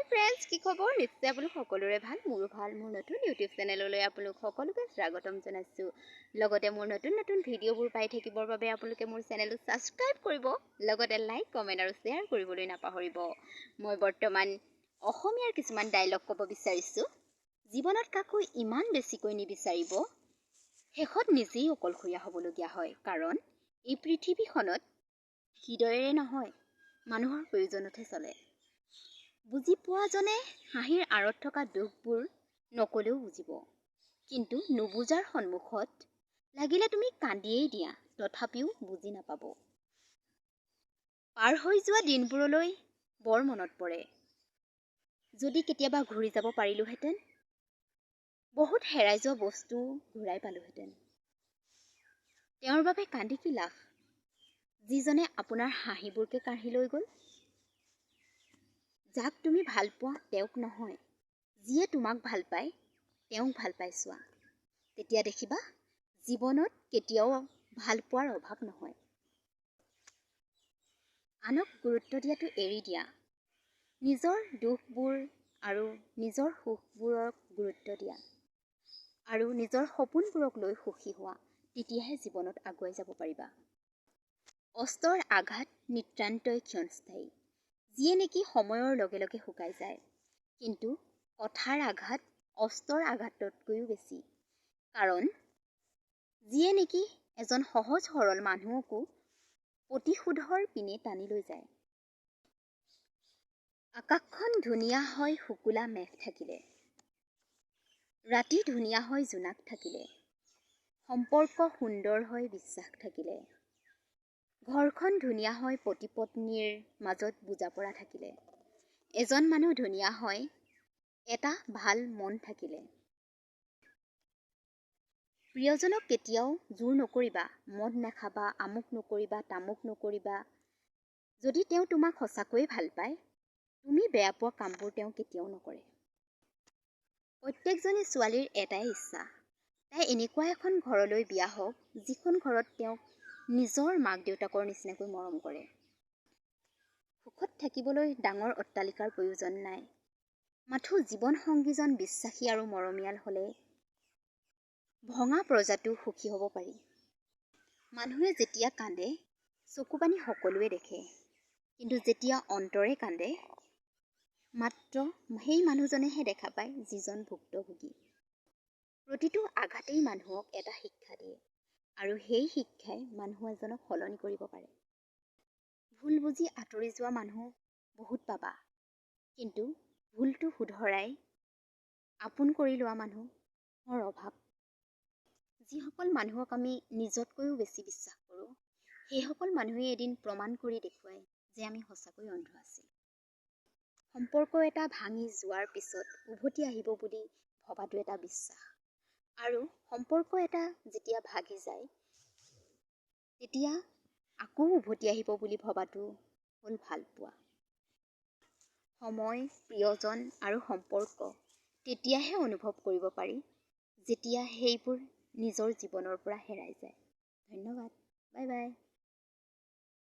Friends, কি খবৰ? নিশ্চয় আপোনালোক সকলোৰে ভাল, মোৰো ভাল। মোৰ নতুন ইউটিউব চেনেললৈ আপোনালোক সকলোকে স্বাগতম জনাইছোঁ। লগতে মোৰ নতুন নতুন ভিডিঅ'বোৰ পাই থাকিবৰ বাবে আপোনালোকে মোৰ চেনেলটো ছাবস্ক্ৰাইব কৰিব, লগতে লাইক, কমেণ্ট আৰু শ্বেয়াৰ কৰিবলৈ নাপাহৰিব। মই বৰ্তমান অসমীয়াৰ কিছুমান ডাইলগ ক'ব বিচাৰিছোঁ। জীৱনত কাকো ইমান বেছিকৈ নিবিচাৰিব, শেষত নিজেই অকলশৰীয়া হ'বলগীয়া হয়। কাৰণ এই পৃথিৱীখনত হৃদয়েৰে নহয়, মানুহৰ প্ৰয়োজনতহে চলে। বুজি পোৱাজনে হাঁহিৰ আঁৰত থকা দুখবোৰ নক'লেও বুজিব, কিন্তু নুবুজাৰ সন্মুখত লাগিলে তুমি কান্দিয়েই দিয়া, তথাপিও বুজি নাপাব। পাৰ হৈ যোৱা দিনবোৰলৈ বৰ মনত পৰে। যদি কেতিয়াবা ঘূৰি যাব পাৰিলোহেঁতেন, বহুত হেৰাই যোৱা বস্তু ঘূৰাই পালোহেঁতেন। তেওঁৰ বাবে কান্দি কি লাভ, যিজনে আপোনাৰ হাঁহিবোৰকে কাঢ়ি লৈ গ'ল? যাক তুমি ভাল পোৱা তেওঁক নহয়, যিয়ে তোমাক ভাল পায় তেওঁক ভাল পাই চোৱা। তেতিয়া দেখিবা জীৱনত কেতিয়াও ভাল পোৱাৰ অভাৱ নহয়। আনক গুৰুত্ব দিয়াটো এৰি দিয়া। নিজৰ দুখবোৰ আৰু নিজৰ সুখবোৰক গুৰুত্ব দিয়া আৰু নিজৰ সপোনবোৰক লৈ সুখী হোৱা। তেতিয়াহে জীৱনত আগুৱাই যাব পাৰিবা। অস্ত্ৰৰ আঘাত নিতান্তই ক্ষণস্থায়ী, যিয়ে নেকি সময়ৰ লগে লগে শুকাই যায়। কিন্তু কথাৰ আঘাত অস্ত্ৰৰ আঘাততকৈও বেছি, কাৰণ যিয়ে নেকি এজন সহজ সৰল মানুহকো প্ৰতিশোধৰ পিনে টানি লৈ যায়। আকাশখন ধুনীয়া হয় শুকুলা মেঘ থাকিলে, ৰাতি ধুনীয়া হয় জোনাক থাকিলে, সম্পৰ্ক সুন্দৰ হয় বিশ্বাস থাকিলে, ঘৰখন ধুনীয়া হয় পতি পত্নীৰ মাজত বুজাপৰা থাকিলে, এজন মানুহ ধুনীয়া হয় এটা ভাল মন থাকিলে। প্ৰিয়জনক কেতিয়াও জোৰ নকৰিবা, মদ নাখাবা, আমুক নকৰিবা, তামুক নকৰিবা। যদি তেওঁ তোমাক সঁচাকৈয়ে ভাল পায়, তুমি বেয়া পোৱা কামবোৰ তেওঁ কেতিয়াও নকৰে। প্ৰত্যেকজনী ছোৱালীৰ এটাই ইচ্ছা, তাই এনেকুৱা এখন ঘৰলৈ বিয়া হওক যিখন ঘৰত তেওঁক নিজৰ মাক দেউতাকৰ নিচিনাকৈ মৰম কৰে। সুখত থাকিবলৈ ডাঙৰ অট্টালিকাৰ প্ৰয়োজন নাই, মাথো জীৱন সংগীজন বিশ্বাসী আৰু মৰমীয়াল হ'লে ভঙা প্ৰজাতো সুখী হ'ব পাৰি। মানুহে যেতিয়া কান্দে, চকুপানী সকলোৱে দেখে, কিন্তু যেতিয়া অন্তৰে কান্দে, মাত্ৰ সেই মানুহজনেহে দেখা পায় যিজন ভুক্তভোগী। প্ৰতিটো আঘাতেই মানুহক এটা শিক্ষা দিয়ে আৰু সেই শিক্ষাই মানুহ এজনক সলনি কৰিব পাৰে। ভুল বুজি আঁতৰি যোৱা মানুহ বহুত পাবা, কিন্তু ভুলটো শুধৰাই আপোন কৰি লোৱা মানুহৰ অভাৱ। যিসকল মানুহক আমি নিজতকৈও বেছি বিশ্বাস কৰোঁ, সেইসকল মানুহেই এদিন প্ৰমাণ কৰি দেখুৱায় যে আমি সঁচাকৈ অন্ধ আছিলোঁ। সম্পৰ্ক এটা ভাঙি যোৱাৰ পিছত উভতি আহিব বুলি ভবাটো এটা বিশ্বাস, আৰু সম্পৰ্ক এটা যেতিয়া ভাগি যায় তেতিয়া আকৌ উভতি আহিব বুলি ভবাটো হ'ল ভাল পোৱা। সময়, প্ৰিয়জন আৰু সম্পৰ্ক তেতিয়াহে অনুভৱ কৰিব পাৰি যেতিয়া সেইবোৰ নিজৰ জীৱনৰ পৰা হেৰাই যায়। ধন্যবাদ, বাই বাই।